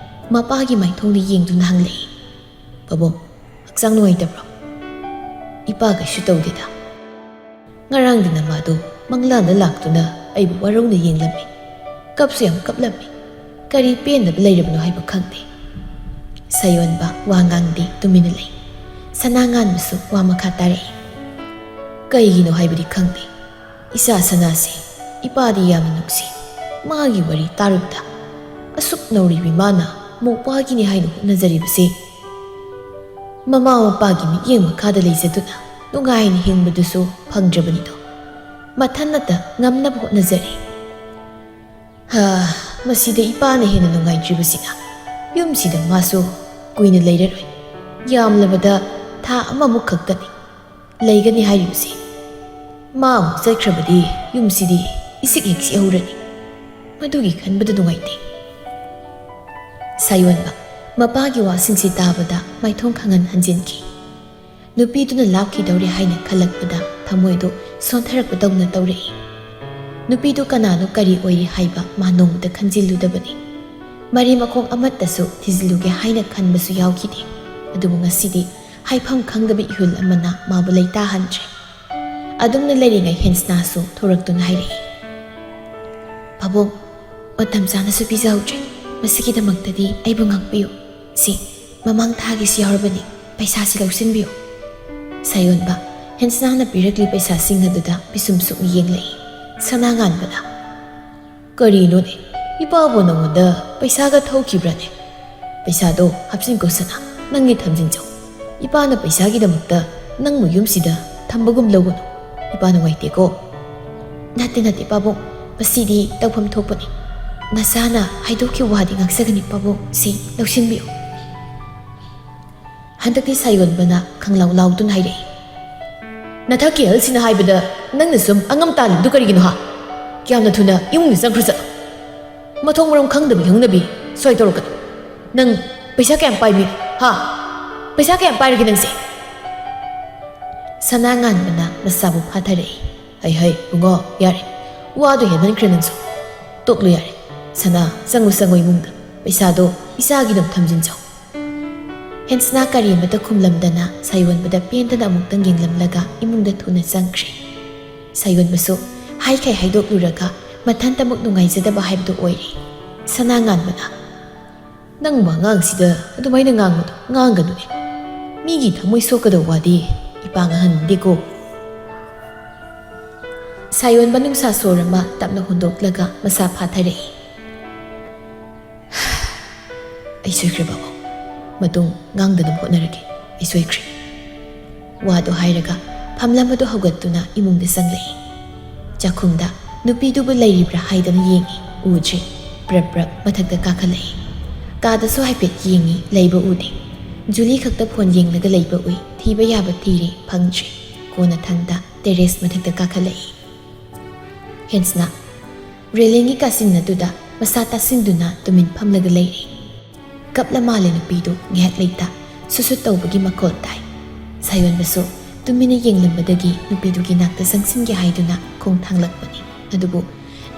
ꯃꯄꯥꯒꯤ ꯃꯥꯏꯊꯣꯡꯗ ꯌꯦꯡꯗꯨꯅ ꯍꯪꯂꯛꯏ, "ꯄꯥꯕꯨꯡ, ꯍꯛꯆꯥꯡ ꯅꯨꯡꯉꯥꯏꯇꯕ꯭ꯔꯣ?" "ꯏꯄꯥ ꯀꯩꯁꯨ ꯇꯧꯗꯦꯗ꯫ ꯉꯔꯥꯡꯗꯤ ꯅꯃꯥꯗꯣ ꯃꯪꯂꯥꯟꯗ ꯂꯥꯛꯇꯨꯅ ꯑꯩꯕꯨ ꯋꯥꯔꯧꯅ ꯌꯦꯡꯂꯝꯃꯤ꯫ ꯀꯞꯁꯨ ꯌꯥꯝ ꯀꯞꯂꯝꯃꯤ꯫ ꯀꯔꯤ ꯄꯦꯟꯗꯕ ꯂꯩꯔꯕꯅꯣ ꯍꯥꯏꯕ ꯈꯪꯗꯦ꯫" ꯁꯥꯌꯣꯟꯕ ꯋꯥ ꯉꯥꯡꯗꯦ, ꯇꯨꯃꯤꯟꯅ ꯂꯩ꯫ ꯁꯅꯥꯉꯥꯟꯕꯁꯨ ꯋꯥ ꯃꯈꯥ ꯇꯥꯔꯛꯏ꯫ "ꯀꯩꯒꯤꯅꯣ ꯍꯥꯏꯕꯗꯤ ꯈꯪꯗꯦ꯫ ꯏꯆꯥ ꯁꯅꯥꯁꯦ ꯏꯄꯥꯗꯤ ꯌꯥꯝꯅ ꯅꯨꯡꯁꯤ꯫ ꯃꯥꯒꯤ ꯋꯥꯔꯤ ꯇꯥꯔꯨꯕꯗ ꯑꯁꯨꯛ ꯅꯧꯔꯤꯕꯤ ꯃꯥꯅ ꯃꯧꯄ꯭ꯋꯥꯒꯤꯅꯤ ꯍꯥꯏꯅ ꯍꯣꯠꯅꯖꯔꯤꯕꯁꯦ, ꯃꯃꯥ ꯃꯄꯥꯒꯤ ꯃꯤꯠꯌꯦꯡ ꯃꯈꯥꯗ ꯂꯩꯖꯗꯨꯅ ꯅꯨꯡꯉꯥꯏꯅ ꯍꯤꯡꯕꯗꯨꯁꯨ ꯐꯪꯗ꯭ꯔꯕꯅꯤꯗꯣ꯫ ꯃꯊꯟꯅꯇ ꯉꯝꯅꯕ ꯍꯣꯠꯅꯖꯔꯤ꯫ ꯍꯥ, ꯃꯁꯤꯗ ꯏꯄꯥꯅ ꯍꯦꯟꯅ ꯅꯨꯡꯉꯥꯏꯇ꯭ꯔꯤꯕꯁꯤꯅ ꯌꯨꯝꯁꯤꯗ ꯃꯥꯁꯨ ꯀꯨꯏꯅ ꯂꯩꯔꯔꯣꯏ꯫ ꯌꯥꯝꯂꯕꯗ ꯊꯥ ꯑꯃꯃꯨꯛ ꯈꯛꯇꯅꯤ ꯂꯩꯒꯅꯤ ꯍꯥꯏꯔꯤꯕꯁꯤ꯫ ꯃꯥ ꯑꯃꯨꯛ ꯆꯠꯈ꯭ꯔꯕꯗꯤ ꯌꯨꯝꯁꯤꯗꯤ ꯏꯁꯤꯛ ꯍꯦꯛ ꯁꯤꯛꯍꯧꯔꯅꯤ꯫ ꯃꯗꯨꯒꯤ ꯈꯟꯕꯗ ꯅꯨꯡꯉꯥꯏꯇꯦ꯫" ꯁꯥꯌꯣꯟꯕ ꯃꯄꯥꯒꯤ ꯋꯥꯁꯤꯡꯁꯤ ꯇꯥꯕꯗ ꯃꯥꯏꯊꯣꯡ ꯈꯪꯍꯟ ꯍꯟꯖꯤꯟꯈꯤ꯫ ꯅꯨꯄꯤꯗꯨꯅ ꯂꯥꯞꯈꯤꯗꯧꯔꯦ ꯍꯥꯏꯅ ꯈꯜꯂꯛꯄꯗ ꯊꯃꯣꯏꯗꯨ ꯁꯣꯟꯊꯔꯛꯄꯗꯧꯅ ꯇꯧꯔꯛꯏ꯫ ꯅꯨꯄꯤꯗꯨ ꯀꯅꯥꯅꯣ, ꯀꯔꯤ ꯑꯣꯏꯔꯤ ꯍꯥꯏꯕ ꯃꯥ ꯅꯣꯡꯃꯇ ꯈꯟꯖꯤꯜꯂꯨꯗꯕꯅꯤ꯫ ꯃꯔꯤ ꯃꯈꯣꯡ ꯑꯃꯠꯇꯁꯨ ꯊꯤꯖꯤꯜꯂꯨꯒꯦ ꯍꯥꯏꯅ ꯈꯟꯕꯁꯨ ꯌꯥꯎꯈꯤꯗꯦ꯫ ꯑꯗꯨꯕꯨ ꯉꯁꯤꯗꯤ ꯍꯥꯏꯐꯝ ꯈꯪꯗꯕ ꯏꯍꯨꯜ ꯑꯃꯅ ꯃꯥꯕꯨ ꯂꯩꯇꯥꯍꯟꯗ꯭ꯔꯦ꯫ ꯑꯗꯨꯝꯅ ꯂꯩꯔꯤꯉꯩ ꯍꯦꯟꯁꯅꯥꯁꯨ ꯊꯣꯔꯛꯇꯨꯅ ꯍꯥꯏꯔꯛꯏ, "ꯄꯥꯕꯨꯡ, ꯃꯇꯝ ꯆꯥꯅꯁꯨ ꯄꯤꯖꯍꯧꯗ꯭ꯔꯦ꯫ ꯃꯁꯤꯒꯤꯗꯃꯛꯇꯗꯤ ꯑꯩꯕꯨ ꯉꯥꯛꯄꯤꯌꯨ꯫ ꯁꯤ ꯃꯃꯥꯡ ꯊꯥꯒꯤꯁꯤ ꯌꯥꯎꯔꯕꯅꯤ꯫ "ꯄꯩꯁꯥꯁꯤ ꯂꯧꯁꯤꯟꯕꯤꯌꯨ꯫" ꯁꯥꯌꯣꯟꯕ ꯍꯦꯟꯁꯅꯥꯅ ꯄꯤꯔꯛꯂꯤ ꯄꯩꯁꯥꯁꯤꯡ ꯑꯗꯨꯗ ꯄꯤꯁꯨꯝ ꯁꯨꯝ ꯌꯦꯡꯂꯛꯏ꯫ ꯁꯅꯥꯉꯥꯟꯕꯅ, "ꯀꯔꯤꯅꯣꯅꯦ? ꯏꯄꯥꯕꯨ ꯅꯉꯣꯟꯗ ꯄꯩꯁꯥꯒ ꯊꯧꯈꯤꯕ꯭ꯔꯥꯅꯦ? ꯄꯩꯁꯥꯗꯣ ꯍꯥꯞꯆꯤꯟꯀꯣ ꯁꯅꯥ, ꯅꯪꯒꯤ ꯊꯝꯖꯤꯟꯖꯧ꯫ ꯏꯄꯥꯅ ꯄꯩꯁꯥꯒꯤꯗꯃꯛꯇ ꯅꯪꯕꯨ ꯌꯨꯝꯁꯤꯗ ꯊꯝꯕꯒꯨꯝ ꯂꯧꯒꯅꯨ꯫ ꯏꯄꯥ ꯅꯨꯡꯉꯥꯏꯇꯦꯀꯣ꯫" "ꯅꯠꯇꯦ, ꯅꯠꯇꯦ, ꯄꯥꯕꯨꯡ, ꯃꯁꯤꯗꯤ ꯇꯧꯐꯝ ꯊꯣꯛꯄꯅꯤ꯫ ꯅꯆꯥꯅ ꯍꯥꯏꯗꯣꯛꯈꯤꯕ ꯋꯥꯗꯤ ꯉꯥꯛꯆꯒꯅꯤ, ꯄꯥꯕꯨꯡ, ꯁꯤ ꯂꯧꯁꯤꯟꯕꯤꯌꯨ꯫" ꯍꯟꯗꯛꯇꯤ ꯁꯥꯌꯣꯟꯕꯅ ꯈꯪꯂꯥꯎ ꯂꯥꯎꯗꯨꯅ ꯍꯥꯏꯔꯛꯏ, "ꯅꯊꯛꯀꯤ ꯑꯍꯜꯁꯤꯅ ꯍꯥꯏꯕꯗ ꯅꯪꯅ ꯁꯨꯝ ꯑꯉꯝ ꯇꯥꯜꯂꯤꯗꯨ ꯀꯔꯤꯒꯤꯅꯣ, ꯍꯥ? ꯀꯌꯥꯝꯅ ꯊꯨꯅ ꯏꯃꯨꯡꯗ ꯆꯪꯈ꯭ꯔꯣ ꯆꯠꯂꯣ꯫ ꯃꯊꯣꯡ ꯃꯔꯝ ꯈꯪꯗꯕꯤ ꯍꯧꯅꯕꯤ ꯁ꯭ꯋꯥꯏ ꯇꯧꯔꯛꯀꯅꯨ꯫ ꯅꯪ ꯄꯩꯁꯥ ꯀꯌꯥꯝ ꯄꯥꯏꯕꯤ, ꯍꯥ? ꯄꯩꯁꯥ ꯀꯌꯥꯝ ꯄꯥꯏꯔꯒꯦ ꯅꯪꯁꯦ?" ꯁꯅꯥ ꯉꯥꯟꯕꯅ ꯃꯆꯥꯕꯨ ꯐꯥꯊꯔꯛꯏ꯫ "ꯍꯩ, ꯍꯩ, ꯕꯨꯡꯉꯣ, ꯌꯥꯔꯦ꯫ ꯋꯥꯗꯣ ꯍꯦꯟꯃꯟꯈ꯭ꯔꯦ ꯅꯪꯁꯨ꯫ ꯇꯣꯛꯂꯨ ꯌꯥꯔꯦ꯫ ꯁꯅꯥ, ꯆꯪꯉꯨ, ꯆꯪꯉꯨ ꯏꯃꯨꯡꯗ꯫ ꯄꯩꯁꯥꯗꯣ ꯏꯆꯥꯒꯤꯗꯃꯛ ꯊꯝꯖꯤꯟꯖꯧ꯫" ꯍꯦꯟꯁꯅꯥ ꯀꯔꯤ ꯑꯃꯠꯇ ꯈꯨꯝꯂꯝꯗꯅ ꯁꯥꯌꯣꯟꯕꯗ ꯄꯦꯟꯗꯅ ꯑꯃꯨꯛꯇꯪ ꯌꯦꯡꯂꯝꯂꯒ ꯏꯃꯨꯡꯗ ꯊꯨꯅ ꯆꯪꯈ꯭ꯔꯦ꯫ ꯁꯥꯌꯣꯟꯕꯁꯨ ꯍꯥꯏꯈꯩ ꯍꯥꯏꯗꯣꯛꯂꯨꯔꯒ ꯃꯊꯟꯇꯃꯛ ꯅꯨꯡꯉꯥꯏꯖꯗꯕ ꯍꯥꯏꯕꯗꯨ ꯑꯣꯏꯔꯦ꯫ ꯁꯅꯥ ꯉꯥꯟꯕꯅ, "ꯅꯪꯕꯨ ꯑꯉꯥꯡꯁꯤꯗ ꯑꯗꯨꯃꯥꯏꯅ ꯉꯥꯡꯕꯗꯣ ꯉꯥꯡꯒꯅꯨꯅꯦ꯫ ꯃꯤꯒꯤ ꯊꯃꯣꯏ ꯁꯣꯛꯀꯗꯧꯕ ꯋꯥꯗꯤ ꯏꯄꯥ ꯉꯥꯡꯍꯟꯅꯤꯡꯗꯦꯀꯣ꯫" ꯁꯥꯌꯣꯟꯕ ꯅꯨꯡꯁꯥ ꯁꯣꯔ ꯑꯃ ꯇꯞꯅ ꯍꯣꯟꯗꯣꯛꯂꯒ ꯃꯁꯥ ꯐꯥꯊꯔꯛꯏ꯫ "ꯑꯩ ꯁꯣꯏꯈ꯭ꯔꯦ ꯕꯥꯕꯨ꯫ ꯃꯇꯨꯡ ꯉꯥꯡꯗꯅꯕ ꯍꯣꯠꯅꯔꯒꯦ꯫ ꯑꯩ ꯁꯣꯏꯈ꯭ꯔꯦ꯫" ꯋꯥꯗꯨ ꯍꯥꯏꯔꯒ ꯐꯝꯂꯝ ꯑꯗꯨ ꯍꯧꯒꯠꯇꯨꯅ ꯏꯃꯨꯡꯗ ꯆꯪꯂꯛꯏ꯫ ꯆꯥꯛꯈꯨꯝꯗ ꯅꯨꯄꯤꯗꯨꯕꯨ ꯂꯩꯔꯤꯕ꯭ꯔꯥ ꯍꯥꯏꯗꯅ ꯌꯦꯡꯉꯤ, ꯎꯗ꯭ꯔꯦ꯫ ꯄ꯭ꯔꯞ ꯄ꯭ꯔꯞ ꯃꯊꯛꯇ ꯀꯥꯈꯠꯂꯛꯏ꯫ ꯀꯥꯗꯁꯨ ꯍꯥꯏꯐꯦꯠ ꯌꯦꯡꯉꯤ, ꯂꯩꯕ ꯎꯗꯦ꯫ ꯖꯨꯂꯤ ꯈꯛꯇ ꯐꯣꯟ ꯌꯦꯡꯂꯒ ꯂꯩꯕ ꯎꯏ, ꯊꯤꯕ ꯌꯥꯕ ꯊꯤꯔꯦ, ꯐꯪꯗ꯭ꯔꯦ꯫ ꯀꯣꯟꯅꯊꯪꯗ ꯇꯦꯔꯦꯁ ꯃꯊꯛꯇ ꯀꯥꯈꯠꯂꯛꯏ꯫ ꯍꯦꯟꯁꯅ ꯔꯦꯂꯤꯡꯒꯤ ꯀꯥꯆꯤꯟ ꯑꯗꯨꯗ ꯃꯁꯥ ꯇꯥꯁꯤꯟꯗꯨꯅ ꯇꯨꯃꯤꯟ ꯐꯝꯂꯒ ꯂꯩꯔꯦ꯫ ꯀꯞꯂ ꯃꯥꯜꯂꯦ ꯅꯨꯄꯤꯗꯨ ꯉꯥꯏꯍꯥꯛ ꯂꯩꯇ ꯁꯨꯠ ꯁꯨꯠ ꯇꯧꯕꯒꯤ ꯃꯈꯣꯜ ꯇꯥꯏ꯫ ꯁꯥꯌꯣꯟꯕꯁꯨ ꯇꯨꯃꯤꯟꯅ ꯌꯦꯡꯂꯝꯕꯗꯒꯤ ꯅꯨꯄꯤꯗꯨꯒꯤ ꯅꯥꯛꯇ ꯆꯪꯁꯤꯟꯒꯦ ꯍꯥꯏꯗꯨꯅ ꯈꯣꯡ ꯊꯥꯡꯂꯛꯄꯅꯤ꯫ ꯑꯗꯨꯕꯨ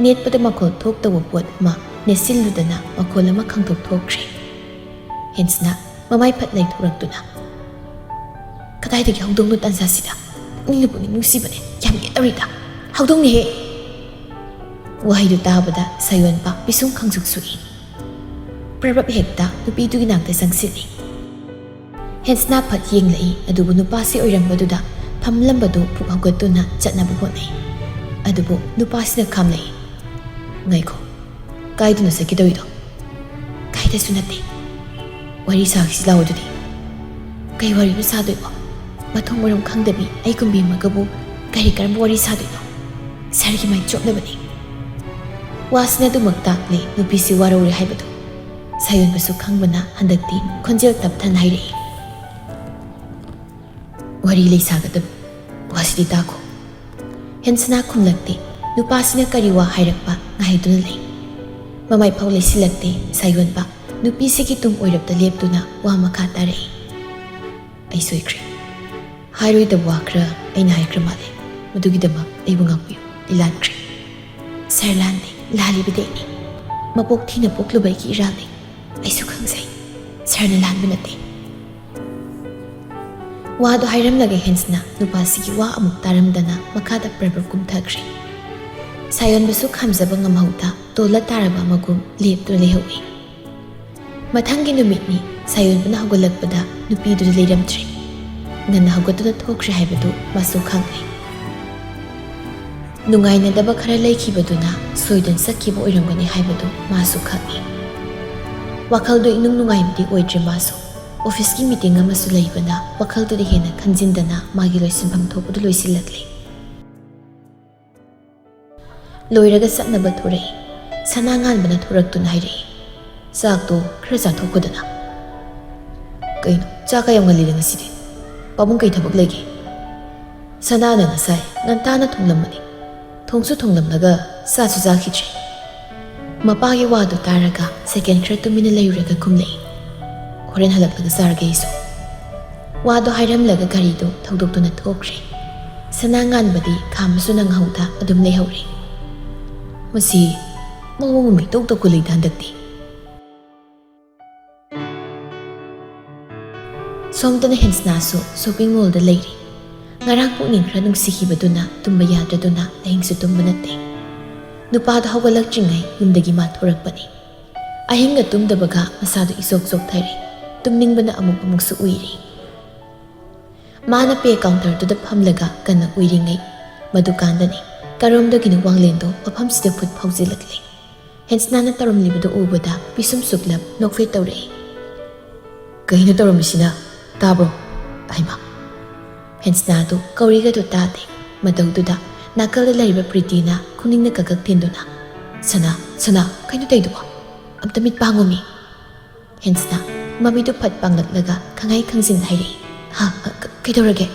ꯅꯦꯠꯄꯗ ꯃꯈꯣꯜ ꯊꯣꯛꯇꯧꯕ ꯄꯣꯠ ꯑꯃ ꯅꯦꯠꯁꯤꯜꯂꯨꯗꯅ ꯃꯈꯣꯜ ꯑꯃ ꯈꯪꯊꯣꯛ ꯊꯣꯛꯈ꯭ꯔꯦ꯫ ꯍꯦꯟꯁꯅ ꯃꯃꯥꯏ ꯐꯠ ꯂꯩꯊꯣꯔꯛꯇꯨꯅ, "ꯀꯗꯥꯏꯗꯒꯤ ꯍꯧꯗꯣꯡꯅꯣ ꯇꯥꯟꯖꯥꯁꯤꯗ? ꯄꯨꯛꯅꯤꯡꯅ ꯄꯨꯛꯅꯤꯡ ꯅꯨꯡꯁꯤꯕꯅꯦ, ꯌꯥꯝ ꯌꯦꯠꯅꯔꯤꯗ꯫ ꯍꯧꯗꯣꯡꯅꯦꯍꯦ!" ꯋꯥꯍꯩꯗꯨ ꯇꯥꯕꯗ ꯁꯥꯌꯣꯟꯕ ꯄꯤꯁꯨꯝ ꯈꯪꯁꯨꯛ ꯁꯨꯛꯏ꯫ ꯄ꯭ꯔꯕꯞ ꯍꯦꯛꯇ ꯅꯨꯄꯤꯗꯨꯒꯤ ꯅꯥꯛꯇ ꯆꯪꯁꯤꯜꯂꯤ꯫ ꯍꯦꯟꯁꯅꯥ ꯐꯠ ꯌꯦꯡꯂꯛꯏ, ꯑꯗꯨꯕꯨ ꯅꯨꯄꯥꯁꯤ ꯑꯣꯏꯔꯝꯕꯗꯨꯗ ꯐꯝꯂꯝꯕꯗꯨ ꯐꯨꯛ ꯍꯧꯒꯠꯇꯨꯅ ꯆꯠꯅꯕ ꯍꯣꯠꯅꯩ꯫ ꯑꯗꯨꯕꯨ ꯅꯨꯄꯥꯁꯤꯅ ꯈꯥꯝꯂꯛꯏ꯫ "ꯉꯥꯏꯈꯣ, ꯀꯥꯏꯗꯅꯣ ꯆꯠꯀꯦ ꯇꯧꯔꯤꯗꯣ?" "ꯀꯥꯏꯗꯁꯨ ꯅꯠꯇꯦ꯫ ꯋꯥꯔꯤ ꯁꯥꯈꯤꯁꯤ ꯂꯥꯛꯑꯣ ꯑꯗꯨꯗꯤ꯫" "ꯀꯩ ꯋꯥꯔꯤꯅꯣ ꯁꯥꯗꯣꯏꯕꯣ? ꯃꯊꯣꯡ ꯃꯔꯝ ꯈꯪꯗꯕꯤ ꯑꯩꯒꯨꯝꯕꯤ ꯑꯃꯒꯕꯨ ꯀꯔꯤ ꯀꯔꯝꯕ ꯋꯥꯔꯤ ꯁꯥꯗꯣꯏꯅꯣ? ꯁꯥꯔꯒꯤ ꯃꯥꯏ ꯆꯣꯞꯅꯕꯅꯤ꯫" ꯋꯥꯁꯤꯅ ꯑꯗꯨꯃꯛ ꯇꯥꯛꯂꯤ ꯅꯨꯄꯤꯁꯤ ꯋꯥꯔꯧꯔꯦ ꯍꯥꯏꯕꯗꯨ꯫ ꯁꯥꯌꯣꯟꯕꯁꯨ ꯈꯪꯕꯅ ꯍꯟꯗꯛꯇꯤ ꯈꯣꯟꯖꯦꯜ ꯇꯞꯊꯅ ꯍꯥꯏꯔꯛꯏ꯫ "ꯋꯥꯔꯤ ꯂꯩ ꯁꯥꯒꯗꯕ ꯋꯥꯁꯤꯗꯤ ꯇꯥꯈꯣ꯫" ꯍꯦꯟꯁꯅꯥ ꯈꯨꯝꯂꯛꯇꯦ꯫ ꯅꯨꯄꯥꯁꯤꯅ ꯀꯔꯤ ꯋꯥ ꯍꯥꯏꯔꯛꯄ ꯉꯥꯏꯗꯨꯅ ꯂꯩ꯫ ꯃꯃꯥꯏ ꯐꯥꯎ ꯂꯩꯁꯤꯜꯂꯛꯇꯦ ꯁꯥꯌꯣꯟꯕ꯫ ꯅꯨꯄꯤꯁꯤꯒꯤ ꯇꯨꯡ ꯑꯣꯏꯔꯞꯇ ꯂꯦꯞꯇꯨꯅ ꯋꯥ ꯃꯈꯥ ꯇꯥꯔꯛꯏ꯫ "ꯑꯩ ꯁꯣꯏꯈ꯭ꯔꯦ꯫ ꯍꯥꯏꯔꯣꯏꯗꯕ ꯋꯥ ꯈꯔ ꯑꯩꯅ ꯍꯥꯏꯈ꯭ꯔ ꯃꯥꯜꯂꯦ꯫ ꯃꯗꯨꯒꯤꯗꯃꯛ ꯑꯩꯕꯨ ꯉꯥꯛꯄꯤꯌꯨ꯫ ꯑꯩ ꯂꯥꯟꯈ꯭ꯔꯦ꯫" "ꯁꯥꯔ ꯂꯥꯟꯗꯦ, ꯂꯥꯜꯂꯤꯕꯗꯤ ꯑꯩꯅꯤ꯫ ꯃꯄꯣꯛ ꯊꯤꯅ ꯄꯣꯛꯂꯨꯕ ꯑꯩꯒꯤ ꯏꯔꯥꯜꯅꯤ꯫ ꯑꯩꯁꯨ ꯈꯪꯖꯩ꯫ ꯁꯥꯔꯅ ꯂꯥꯟꯕ ꯅꯠꯇꯦ꯫" ꯋꯥꯗꯨ ꯍꯥꯏꯔꯝꯂꯒ ꯍꯦꯟꯁꯅ ꯅꯨꯄꯥꯁꯤꯒꯤ ꯋꯥ ꯑꯃꯨꯛ ꯇꯥꯔꯝꯗꯅ ꯃꯈꯥꯗ ꯄ꯭ꯔꯕ꯭ꯔ ꯀꯨꯝꯊꯈ꯭ꯔꯦ꯫ ꯁꯥꯌꯣꯟꯕꯁꯨ ꯈꯥꯝꯖꯕ ꯉꯝꯍꯧꯗ ꯇꯣꯜꯂ ꯇꯥꯔꯕ ꯑꯃꯒꯨꯝ ꯂꯦꯞꯇꯨꯅ ꯂꯩꯍꯧꯏ꯫ ꯃꯊꯪꯒꯤ ꯅꯨꯃꯤꯠꯅꯤ꯫ ꯁꯥꯌꯣꯟꯕꯅ ꯍꯧꯒꯠꯂꯛꯄꯗ ꯅꯨꯄꯤꯗꯨꯗꯤ ꯂꯩꯔꯝꯗ꯭ꯔꯦ꯫ ꯉꯟꯅ ꯍꯧꯒꯠꯇꯨꯅ ꯊꯣꯛꯈ꯭ꯔꯦ ꯍꯥꯏꯕꯗꯨ ꯃꯥꯁꯨ ꯈꯪꯂꯦ꯫ ꯅꯨꯡꯉꯥꯏꯅꯗꯕ ꯈꯔ ꯂꯩꯈꯤꯕꯗꯨꯅ ꯁꯣꯏꯗꯨꯅ ꯆꯠꯈꯤꯕ ꯑꯣꯏꯔꯝꯒꯅꯤ ꯍꯥꯏꯕꯗꯨ ꯃꯥꯁꯨ ꯈꯪꯏ꯫ ꯋꯥꯈꯜꯗꯨ ꯏꯅꯨꯡ ꯅꯨꯡꯉꯥꯏꯕꯗꯤ ꯑꯣꯏꯗ꯭ꯔꯦ ꯃꯥꯁꯨ꯫ ꯑꯣꯐꯤꯁꯀꯤ ꯃꯤꯇꯤꯡ ꯑꯃꯁꯨ ꯂꯩꯕꯅ ꯋꯥꯈꯜꯗꯨꯗ ꯍꯦꯟꯅ ꯈꯟꯖꯤꯟꯗꯅ ꯃꯥꯒꯤ ꯂꯣꯏꯁꯤꯟꯐꯝ ꯊꯣꯛꯄꯗꯨ ꯂꯣꯏꯁꯤꯜꯂꯛꯂꯦ꯫ ꯂꯣꯏꯔꯒ ꯆꯠꯅꯕ ꯊꯣꯔꯛꯏ꯫ ꯁꯅꯥ ꯉꯥꯟꯕꯅ ꯊꯣꯔꯛꯇꯨꯅ ꯍꯥꯏꯔꯛꯏ, "ꯆꯥꯛꯇꯣ ꯈꯔ ꯆꯥꯊꯣꯛꯈꯣꯗꯅ꯫" "ꯀꯩꯅꯣ, ꯆꯥꯛꯀ ꯌꯥꯝ ꯉꯜꯂꯤꯗ ꯉꯁꯤꯗꯤ꯫ ꯄꯥꯕꯨꯡ ꯀꯩ ꯊꯕꯛ ꯂꯩꯒꯦ?" "ꯁꯅꯥꯅ ꯉꯁꯥꯏ ꯉꯟꯇꯥꯅ ꯊꯣꯡꯂꯝꯕꯅꯤ꯫ ꯊꯣꯡꯁꯨ ꯊꯣꯡꯂꯝꯂꯒ ꯆꯥꯁꯨ ꯆꯥꯈꯤꯗ꯭ꯔꯦ꯫" ꯃꯄꯥꯒꯤ ꯋꯥꯗꯨ ꯇꯥꯔꯒ ꯁꯦꯀꯦꯟ ꯈꯔ ꯇꯨꯃꯤꯟꯅ ꯂꯩꯔꯨꯔꯒ ꯈꯨꯝꯂꯛꯏ, "ꯍꯣꯔꯦꯟ ꯍꯜꯂꯛꯂꯒ ꯆꯥꯔꯒꯦ ꯑꯩꯁꯨ꯫" ꯋꯥꯗꯣ ꯍꯥꯏꯔꯝꯂꯒ ꯒꯥꯔꯤꯗꯨ ꯊꯧꯗꯣꯛꯇꯨꯅ ꯊꯣꯛꯈ꯭ꯔꯦ꯫ ꯁꯅꯥ ꯉꯥꯟꯕꯗꯤ ꯈꯥꯝꯕꯁꯨ ꯅꯪꯍꯧꯗ ꯑꯗꯨꯝ ꯂꯩꯍꯧꯔꯦ꯫ "ꯃꯁꯤ ꯃꯑꯣꯡ ꯑꯃ ꯏꯇꯧ ꯇꯧꯈꯠꯂꯛꯏꯗ ꯍꯟꯗꯛꯇꯤ꯫" ꯁꯣꯝꯗꯅ ꯍꯦꯟꯁꯅꯥꯁꯨ ꯁꯣꯄꯤꯡ ꯃꯣꯜꯗ ꯂꯩꯔꯤ꯫ ꯉꯔꯥꯡ ꯄꯨꯛꯅꯤꯡ ꯈꯔ ꯅꯨꯡꯁꯤꯈꯤꯕꯗꯨꯅ ꯇꯨꯝꯕ ꯌꯥꯗ꯭ꯔꯗꯨꯅ ꯑꯍꯤꯡꯁꯨ ꯇꯨꯝꯕ ꯅꯠꯇꯦ꯫ ꯅꯨꯄꯥꯗꯣ ꯍꯧꯒꯠꯂꯛꯇ꯭ꯔꯤꯉꯩ ꯌꯨꯝꯗꯒꯤ ꯃꯥ ꯊꯣꯔꯛꯄꯅꯤ꯫ ꯑꯍꯤꯡꯒ ꯇꯨꯝꯗꯕꯒ ꯃꯁꯥꯗꯣ ꯏꯆꯣꯛ ꯆꯣꯛꯊꯔꯦ꯫ ꯇꯨꯝꯅꯤꯡꯕꯅ ꯑꯃꯨꯛ ꯑꯃꯨꯛꯁꯨ ꯎꯏꯔꯤ꯫ ꯃꯥꯅ ꯄꯦ ꯀꯥꯎꯟꯇꯔꯗꯨꯗ ꯐꯝꯂꯒ ꯀꯟꯅ ꯎꯏꯔꯤꯉꯩ, ꯃꯗꯨꯀꯥꯟꯗꯅꯤ ꯀꯔꯣꯝꯗꯒꯤꯅꯣ ꯋꯥꯡꯂꯦꯟꯗꯣ ꯃꯐꯝꯁꯤꯗ ꯐꯨꯠ ꯐꯥꯎꯖꯤꯜꯂꯛꯂꯦ꯫ ꯍꯦꯟꯁꯅꯥꯅ ꯇꯧꯔꯝꯂꯤꯕꯗꯨ ꯎꯕꯗ ꯄꯤꯁꯨꯝ ꯁꯨꯛꯂꯞ ꯅꯣꯛꯐꯦꯠ ꯇꯧꯔꯛꯏ꯫ "ꯀꯩꯅꯣ ꯇꯧꯔꯝꯃꯤꯁꯤꯅ? ꯇꯥꯕ꯭ꯔꯣ?" ꯍꯥꯏꯃ꯫ ꯍꯦꯟꯁꯅꯥꯗꯨ ꯀꯧꯔꯤꯒꯗꯨ ꯇꯥꯗꯦ꯫ ꯃꯇꯧꯗꯨꯗ ꯅꯥꯀꯜꯗ ꯂꯩꯔꯤꯕ ꯄ꯭ꯔꯤꯇꯤꯅ ꯈꯨꯅꯤꯡꯅ ꯀꯀꯛ ꯊꯤꯟꯗꯨꯅ, "ꯁꯅꯥ, ꯁꯅꯥ, ꯀꯩꯅꯣ ꯇꯧꯗꯨꯕꯣ? ꯑꯝꯇ ꯃꯤꯠ ꯄꯥꯡꯉꯣꯃꯤ!" ꯍꯦꯟꯁꯅꯥ ꯃꯃꯤꯗꯨ ꯐꯠ ꯄꯥꯡꯂꯛꯂꯒ ꯈꯪꯍꯩ ꯈꯪꯖꯤꯟ ꯍꯥꯏꯔꯛꯏ꯫ "ꯍꯥ? ꯑ, ꯀ-, ꯀꯩꯗꯧꯔꯒꯦ?"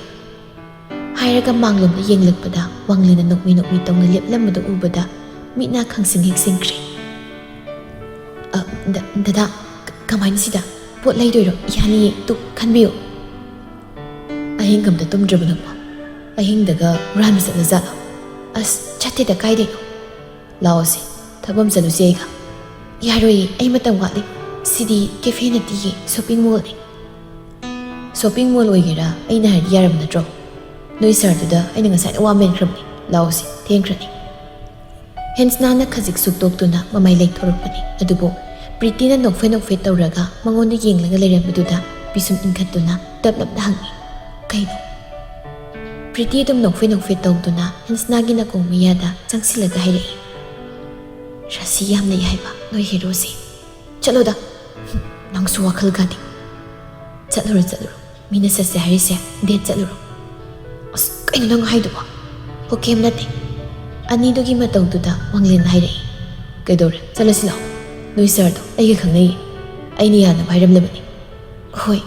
ꯍꯥꯏꯔꯒ ꯃꯥꯡꯂꯣꯝꯗ ꯌꯦꯡꯂꯛꯄꯗ ꯋꯥꯡꯂꯦꯟꯅ ꯅꯣꯛꯃꯤ ꯅꯣꯛꯃꯤ ꯇꯧꯅ ꯂꯦꯞꯂꯝꯕꯗꯨ ꯎꯕꯗ ꯃꯤꯠ ꯅꯥ ꯈꯪꯁꯤꯡ ꯍꯦꯛ ꯁꯤꯡꯈ꯭ꯔꯦ꯫ "ꯑ, ꯗ-, ꯗꯗꯥ, ꯀ-, ꯀꯃꯥꯏꯅ ꯁꯤꯗ? ꯄꯣꯠ ꯂꯩꯗꯣꯏꯔꯣ? ꯌꯥꯅꯤꯌꯦ, ꯇꯨ ꯈꯟꯕꯤꯌꯨ꯫" "ꯑꯍꯤꯡ ꯑꯝꯇ ꯇꯨꯝꯗ꯭ꯔꯕ ꯅꯪꯕꯣ?" "ꯑꯍꯤꯡꯗꯒ ꯍꯨꯔꯥꯟꯕ ꯆꯠꯂ ꯖꯥꯠꯂꯣ?" "ꯑꯁ, ꯆꯠꯇꯦꯗ, ꯀꯥꯏꯗꯩꯅꯣ?" "ꯂꯥꯛꯑꯣꯁꯦ, ꯊꯕꯛ ꯑꯃ ꯆꯠꯂꯨꯁꯦ ꯑꯩꯒ꯫" "ꯌꯥꯔꯣꯏꯌꯦ, ꯑꯩ ꯃꯇꯝ ꯋꯥꯠꯂꯤ꯫ ꯁꯤꯗꯤ ꯀꯦꯐꯦ ꯅꯠꯇꯤꯌꯦ, ꯁꯣꯄꯤꯡ ꯃꯣꯜꯅꯤ꯫" "ꯁꯣꯄꯤꯡ ꯃꯣꯜ ꯑꯣꯏꯒꯦꯔꯥ, ꯑꯩꯅ ꯍꯥꯏꯔꯗꯤ ꯌꯥꯔꯕ ꯅꯠꯇ꯭ꯔꯣ? ꯅꯣꯏ ꯁꯥꯔꯗꯨꯗ ꯑꯩꯅ ꯉꯁꯥꯏꯅ ꯋꯥ ꯃꯦꯟꯈ꯭ꯔꯕꯅꯤ꯫ ꯂꯥꯛꯑꯣꯁꯦ, ꯊꯦꯡꯈ꯭ꯔꯅꯤ꯫" ꯍꯦꯟꯁꯅꯥꯅ ꯈꯖꯤꯛ ꯁꯨꯛꯇꯣꯛꯇꯨꯅ ꯃꯃꯥꯏ ꯂꯩꯊꯣꯔꯛꯄꯅꯤ꯫ ꯑꯗꯨꯕꯨ ꯄ꯭ꯔꯤꯇꯤꯅ ꯅꯣꯛꯐꯦ ꯅꯣꯛꯐꯦ ꯇꯧꯔꯒ ꯃꯉꯣꯟꯗ ꯌꯦꯡꯂꯒ ꯂꯩꯔꯝꯕꯗꯨꯗ ꯄꯤꯁꯨꯝ ꯏꯟꯈꯠꯇꯨꯅ ꯇꯞꯂꯞꯅ ꯍꯪꯉꯤ, "ꯀꯩꯅꯣ?" ꯄ꯭ꯔꯤꯇꯤ ꯑꯗꯨꯝ ꯅꯣꯛꯐꯦ ꯅꯣꯛꯐꯦ ꯇꯧꯗꯨꯅ ꯍꯦꯟꯁꯅꯥꯒꯤ ꯅꯥꯀꯣꯡ ꯃꯌꯥꯗ ꯆꯪꯁꯤꯜꯂꯒ ꯍꯥꯏꯔꯛꯏ, "ꯔꯥꯁꯤ ꯌꯥꯝ ꯂꯩ ꯍꯥꯏꯕ ꯅꯣꯏ ꯍꯦꯔꯣꯁꯦ꯫ ꯆꯠꯂꯣꯗ, ꯅꯪꯁꯨ ꯋꯥꯈꯜ ꯒꯥꯗꯤ꯫ ꯆꯠꯂꯨꯔꯣ, ꯆꯠꯂꯨꯔꯣ, ꯃꯤꯅ ꯆꯠꯁꯦ ꯍꯥꯏꯔꯤꯁꯦ, ꯗꯦꯠ ꯆꯠꯂꯨꯔꯣ꯫" "ꯑꯁ, ꯀꯩꯅꯣ ꯅꯪ ꯍꯥꯏꯗꯨꯕꯣ? ꯍꯣ, ꯀꯩꯝ ꯅꯠꯇꯦ꯫" ꯑꯅꯤꯗꯨꯒꯤ ꯃꯇꯧꯗꯨꯗ ꯋꯥꯡꯂꯦꯟ ꯍꯥꯏꯔꯛꯏ, "ꯀꯩꯗꯧꯔꯦ? ꯆꯠꯂꯁꯤ ꯂꯥꯛꯑꯣ꯫ ꯅꯣꯏ ꯁꯥꯔꯗꯣ ꯑꯩꯒ ꯈꯪꯅꯩꯌꯦ꯫ ꯑꯩꯅ ꯌꯥꯅꯕ ꯍꯥꯏꯔꯝꯂꯕꯅꯤ꯫" "ꯍꯣꯏ꯫"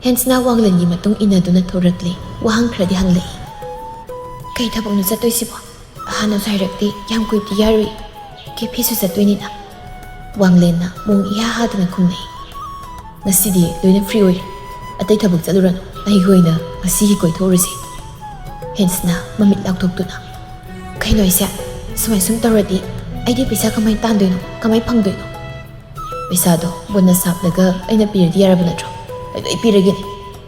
ꯍꯦꯟꯁꯅꯥ ꯋꯥꯡꯂꯦꯟꯒꯤ ꯃꯇꯨꯡ ꯏꯟꯅꯗꯨꯅ ꯊꯣꯔꯛꯂꯦ꯫ ꯋꯥꯍꯪ ꯈꯔꯗꯤ ꯍꯪꯂꯛꯏ꯫ "ꯀꯩ ꯊꯕꯛꯅꯣ ꯆꯠꯇꯣꯏꯁꯤꯕꯣ? ꯑꯍꯥꯟꯕꯁꯨ ꯍꯥꯏꯔꯛꯇꯦ, ꯌꯥꯝ ꯀꯨꯏꯕꯗꯤ ꯌꯥꯔꯣꯏ꯫ ꯀꯦꯐꯦꯁꯨ ꯆꯠꯇꯣꯏꯅꯤꯅ꯫" ꯋꯥꯡꯂꯦꯟꯅ ꯃꯑꯣꯡ ꯏꯍꯥ ꯍꯥꯗꯅ ꯈꯨꯝꯂꯛꯏ, "ꯉꯁꯤꯗꯤ ꯂꯣꯏꯅ ꯐ꯭ꯔꯤ ꯑꯣꯏꯔꯦ꯫ ꯑꯇꯩ ꯊꯕꯛ ꯆꯠꯂꯨꯔꯅꯨ꯫ ꯑꯩꯒꯤ ꯑꯣꯏꯅ ꯉꯁꯤꯒꯤ ꯀꯣꯏꯊꯣꯛꯎꯔꯁꯤ꯫" ꯍꯦꯟꯁꯅꯥ ꯃꯃꯤꯠ ꯂꯥꯎꯊꯣꯛꯇꯨꯅ, "ꯀꯩꯅꯣ ꯑꯩꯁꯦ? ꯁꯨꯃꯥꯏ ꯁꯨꯝ ꯇꯧꯔꯗꯤ ꯑꯩꯗꯤ ꯄꯩꯁꯥ ꯀꯃꯥꯏꯅ ꯇꯥꯟꯗꯣꯏꯅꯣ? ꯀꯃꯥꯏꯅ ꯐꯪꯗꯣꯏꯅꯣ?" "ꯄꯩꯁꯥꯗꯣ ꯕꯣꯅꯁ ꯍꯥꯞꯂꯒ ꯑꯩꯅ ꯄꯤꯔꯗꯤ ꯌꯥꯔꯕ ꯅꯠꯇ꯭ꯔꯣ? ꯑꯩ ꯂꯣꯏ ꯄꯤꯔꯒꯦꯅꯦ,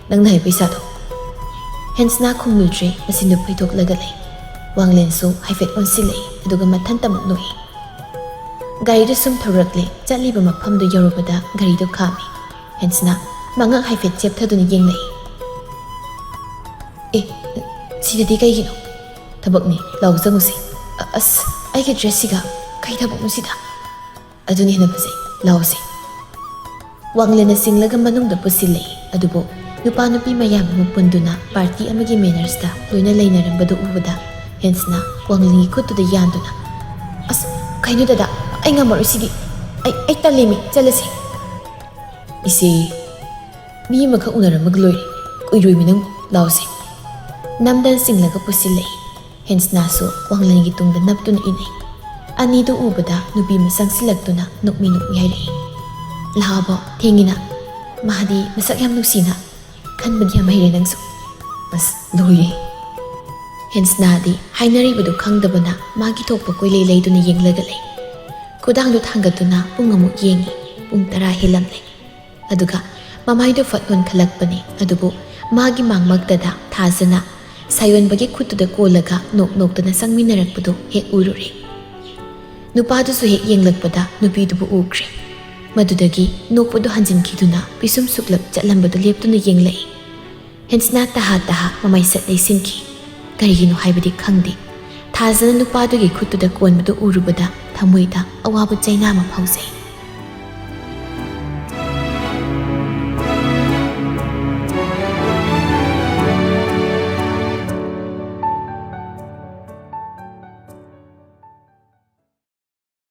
ꯅꯪꯅ ꯍꯥꯏ ꯄꯩꯁꯥꯗꯣ꯫" ꯍꯦꯟꯁꯅꯥ ꯈꯨꯝꯂꯨꯗ꯭ꯔꯦ, ꯃꯆꯤꯟꯗꯨ ꯐꯩꯊꯣꯛꯂꯒ ꯂꯩ꯫ ꯋꯥꯡꯂꯦꯟꯁꯨ ꯍꯥꯏꯐꯦꯠ ꯑꯣꯟꯁꯤꯜꯂꯛꯏ, ꯑꯗꯨꯒ ꯃꯊꯟꯇꯃꯛ ꯅꯣꯛꯏ꯫ ꯒꯥꯔꯤꯗꯨ ꯁꯨꯝ ꯊꯧꯔꯛꯂꯦ꯫ ꯆꯠꯂꯤꯕ ꯃꯐꯝꯗꯨ ꯌꯧꯔꯨꯕꯗ ꯒꯥꯔꯤꯗꯨ ꯈꯥꯝꯃꯤ꯫ ꯍꯦꯟꯁꯅ ꯃꯉꯛ ꯍꯥꯏꯐꯦꯠ ꯆꯦꯞꯊꯗꯨꯅ ꯌꯦꯡꯂꯛꯏ꯫ "ꯑꯦ, ꯁꯤꯗꯗꯤ ꯀꯩꯒꯤꯅꯣ?" "ꯊꯕꯛꯅꯤ, ꯂꯥꯎ ꯆꯪꯉꯨꯁꯤ꯫" "ꯑ-, ꯑꯁ, ꯑꯩꯒꯤ ꯗ꯭ꯔꯦꯁꯁꯤꯒ ꯀꯩ ꯊꯕꯛꯅꯣ ꯁꯤꯗ?" "ꯑꯗꯨꯅ ꯍꯦꯟꯅ ꯐꯖꯩ, ꯂꯥꯎꯁꯦ꯫" ꯋꯥꯡꯂꯦꯟꯅ ꯆꯤꯡꯂꯒ ꯃꯅꯨꯡꯗ ꯄꯨꯁꯤꯜꯂꯛꯏ꯫ ꯑꯗꯨꯕꯨ ꯅꯨꯄꯥ ꯅꯨꯄꯤ ꯃꯌꯥꯝ ꯑꯃ ꯄꯨꯟꯗꯨꯅ ꯄꯥꯔꯇꯤ ꯑꯃꯒꯤ ꯃꯦꯅꯔꯁꯇ ꯂꯣꯏꯅ ꯂꯩꯅꯔꯝꯕꯗꯨ ꯎꯕꯗ ꯍꯦꯟꯁꯅ ꯋꯥꯡꯂꯦꯟꯒꯤ ꯈꯨꯠꯇꯨꯗ ꯌꯥꯟꯗꯨꯅ, "ꯑꯁ, ꯀꯩꯅꯣ ꯗꯗꯥ, ꯑꯩ ꯉꯝꯃꯔꯣꯏ ꯁꯤꯗꯤ꯫ ꯑꯩ, ꯑꯩ ꯇꯜꯂꯦꯃꯤ, ꯆꯠꯂꯁꯦ꯫" "ꯏꯆꯦ, ꯃꯤ ꯑꯃꯈꯛ ꯎꯅꯔꯝꯃꯒ ꯂꯣꯏꯔꯦ꯫ ꯀꯨꯏꯔꯣꯏꯃꯤ ꯅꯪꯕꯨ, ꯂꯥꯎꯁꯦ꯫" ꯅꯝꯗꯅ ꯆꯤꯡꯂꯒ ꯄꯨꯁꯤꯜꯂꯛꯏ꯫ ꯍꯦꯟꯁꯅꯥꯁꯨ ꯋꯥꯡꯂꯦꯟꯒꯤ ꯇꯨꯡꯗ ꯅꯞꯇꯨꯅ ꯏꯅꯩ꯫ ꯑꯅꯤꯗꯨ ꯎꯕꯗ ꯅꯨꯄꯤ ꯑꯃ ꯆꯪꯁꯤꯜꯂꯛꯇꯨꯅ ꯅꯣꯛꯃꯤ ꯅꯣꯛꯃꯤ ꯍꯥꯏꯔꯛꯏ, "ꯂꯥꯛꯑꯕꯣ? ꯊꯦꯡꯉꯤꯅ꯫ ꯃꯥꯗꯤ ꯃꯁꯛ ꯌꯥꯝ ꯅꯨꯡꯁꯤꯅ꯫ ꯈꯟꯕꯗꯤ ꯌꯥꯝ ꯍꯩꯔꯦ ꯅꯪꯁꯨ꯫" ꯑꯁ, ꯂꯣꯏꯔꯦ꯫ ꯍꯦꯟꯁꯅꯥꯗꯤ ꯍꯥꯏꯅꯔꯤꯕꯗꯨ ꯈꯪꯗꯕꯅ ꯃꯥꯒꯤ ꯊꯣꯛꯄ ꯀꯣꯏꯂꯩ ꯂꯩꯗꯨꯅ ꯌꯦꯡꯂꯒ ꯂꯩ꯫ ꯈꯨꯗꯥꯡꯗꯨ ꯊꯥꯡꯒꯠꯇꯨꯅ ꯄꯨꯡ ꯑꯃꯨꯛ ꯌꯦꯡꯉꯤ꯫ ꯄꯨꯡ ꯇꯔꯥ ꯍꯦꯜꯂꯝꯂꯦ꯫ ꯑꯗꯨꯒ ꯃꯃꯥꯏꯗꯨ ꯐꯠ ꯑꯣꯟꯈꯠꯂꯛꯄꯅꯤ꯫ ꯑꯗꯨꯕꯨ ꯃꯥꯒꯤ ꯃꯥꯡꯃꯛꯇꯗ ꯊꯥꯖꯅ ꯁꯥꯌꯣꯟꯕꯒꯤ ꯈꯨꯠꯇꯨꯗ ꯀꯣꯜꯂꯒ ꯅꯣꯛ ꯅꯣꯛꯇꯅ ꯆꯪꯃꯤꯟꯅꯔꯛꯄꯗꯨ ꯍꯦꯛ ꯎꯔꯨꯔꯦ꯫ ꯅꯨꯄꯥꯗꯨꯁꯨ ꯍꯦꯛ ꯌꯦꯡꯂꯛꯄꯗ ꯅꯨꯄꯤꯗꯨꯕꯨ ꯎꯈ꯭ꯔꯦ꯫ ꯃꯗꯨꯗꯒꯤ ꯅꯣꯛꯄꯗꯨ ꯍꯟꯖꯤꯟꯈꯤꯗꯨꯅ ꯄꯤꯁꯨꯝ ꯁꯨꯛꯂꯞ ꯆꯠꯂꯝꯕꯗꯨ ꯂꯦꯞꯇꯨꯅ ꯌꯦꯡꯂꯛꯏ꯫ ꯍꯦꯟꯁꯅꯥ ꯇꯍꯥ ꯇꯍꯥ ꯃꯃꯥꯏ ꯁꯠ ꯂꯩꯁꯤꯟꯈꯤ꯫ ꯀꯔꯤꯒꯤꯅꯣ ꯍꯥꯏꯕꯗꯤ ꯈꯪꯗꯦ꯫ ꯊꯥꯖꯅ ꯅꯨꯄꯥꯗꯨꯒꯤ ꯈꯨꯠꯇꯨꯗ ꯀꯣꯟꯕꯗꯨ ꯎꯔꯨꯕꯗ ꯊꯃꯣꯏꯗ ꯑꯋꯥꯕ ꯆꯩꯅꯥ ꯑꯃ ꯐꯥꯎꯖꯩ꯫